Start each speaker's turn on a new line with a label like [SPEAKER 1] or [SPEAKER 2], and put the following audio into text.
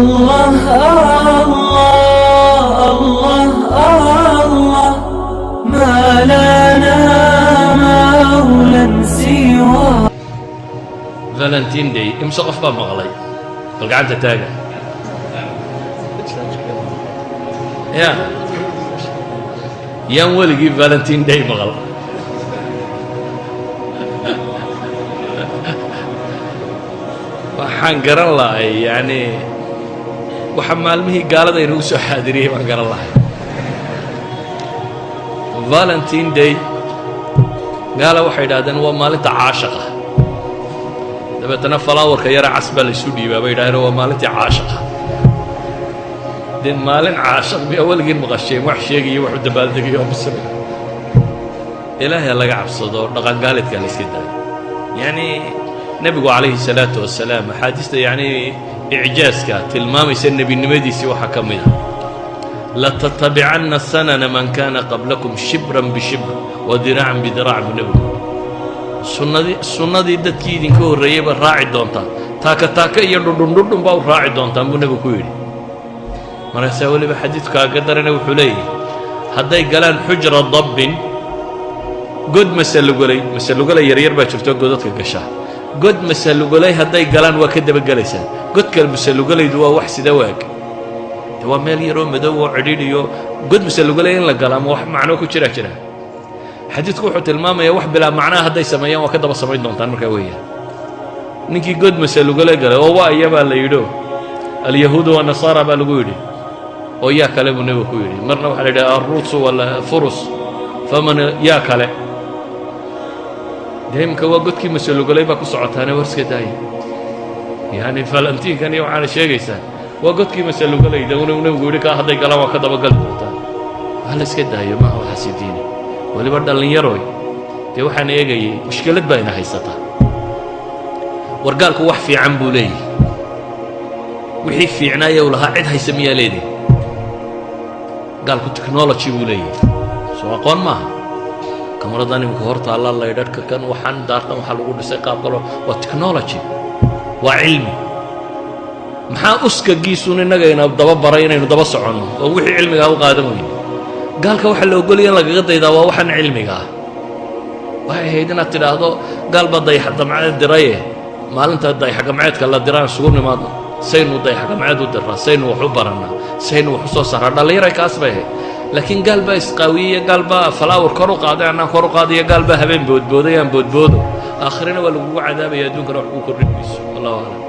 [SPEAKER 1] الله الله الله الله ما لنا مولى سوى.
[SPEAKER 2] Valentine Day, imse qof baa maqlay? Bal gacanta taaga. Ya yaan weligii Valentine Day maqal? Waxaan garan lahay, yacni, waxa maalmihii gaalada inagu soo xaadiriyey baan garan lahay. Valentine Day gaala waxay idhahdeen waa maalinta caashaqa. Dabeetana flowerka yara cas baa laysu dhiibaa bay yidhahdeen, waa maalintii caashaqa. Dee maalin caashaq miyaa weligiin maqasheen? Wax sheegaya, wax u dabaaldegayo misre. Ilaahay ha laga cabsado, dhaqangaalidka la iska daayo. Yacni, nebigu calayhi salaatu wasalaam, axaadiista, yacni, icjaaska tilmaamaysa nebinimadiisii waxaa ka mid a: "لتتبعن سنن من كان قبلكم شبرا بشبر وذراعا بذراع" buu nebigu. Sunnadii dadkii idinka horreeyey ba raaci doontaan, taaka taaka iyo dhudhun dhudhun baa u raaci doontaan, buu nebigu ku yidhi. Markaasaa weliba xadiidkaaga darana wuxuu leeyahy: hadday galaan حجر ضب, god masalugolay, masalugolay yaryar baa jirto godadka gashaa, god masalugolay hadday galaan, waa ka dabagelaysaan. Godka masalugolaydu waa wax sida waag de, waa meel yaroo madow oo cidhiidhiyo. God masalugolay in la gala ama wax macno ku jira jira? Xadiidku wuxuu tilmaamayaa wax bilaa macnaha hadday sameeyaan, waa ka daba samayn doontaan. Markaa weeyaan ninkii god masalugole galay oo waa iya baa la yidho, اليهود والنصارى baa lagu yidhi. Oo yaa kale, buu nebigu ku yidhi. Marna waxaa la yidhaha الروس ولا فرس faman, yaa kale? Dee imika waa godkii masalugolay baa ku socotaane, war iska daaya. Yacni, Valentinekan iyo waxaana sheegaysaa waa godkii masalugolayda una nebigu yidhi kaa hadday galaan, waa ka dabagali doontaan. Waa la iska daayo, maaha waxaasi diini. Weliba dhallinyaroy, dee waxaan eegayay mushkilad baa ina haysataa. Wargaalku wax fiican buu leeyahy. Wixii fiicnaaya uu lahaa cid haysa miyaa leedihi? Gaalku technology buu leeyahay, soo aqoon maaha? Kamaradan iminka hor taalla, laydhadhka kan, waxaan daartan waxaa lagu dhisay qaab kalo, waa technology, waa cilmi. Maxaa uskagiisun innagayna daba baray inaynu daba soconno oo wixii cilmigaa u qaadan weyne? Gaalka waxaa la ogolaya in lagaga daydaa waa waxaan cilmiga ah. Waxay ahayd inaad tidhaahdo: gaal baa dayax-gamceed diraye, maalinta dayaxgamceedka la diraan isugu nimaadno, saynu dayaxgamceed u diraa, saynu wax u barannaa, saynu wax u soo saaraa. Dhallinyaray, kaas bay ahayd. Laakiin gaal baa isqaawiyey, gaal baa flower kor u qaaday, annaan kor u qaadayo, gaal baa habeen boodbooday, aan boodboodo. Aakhirina waa lagugu cadaabaya, adduunkana wax kuu kordhin mayso. Allahu aclam.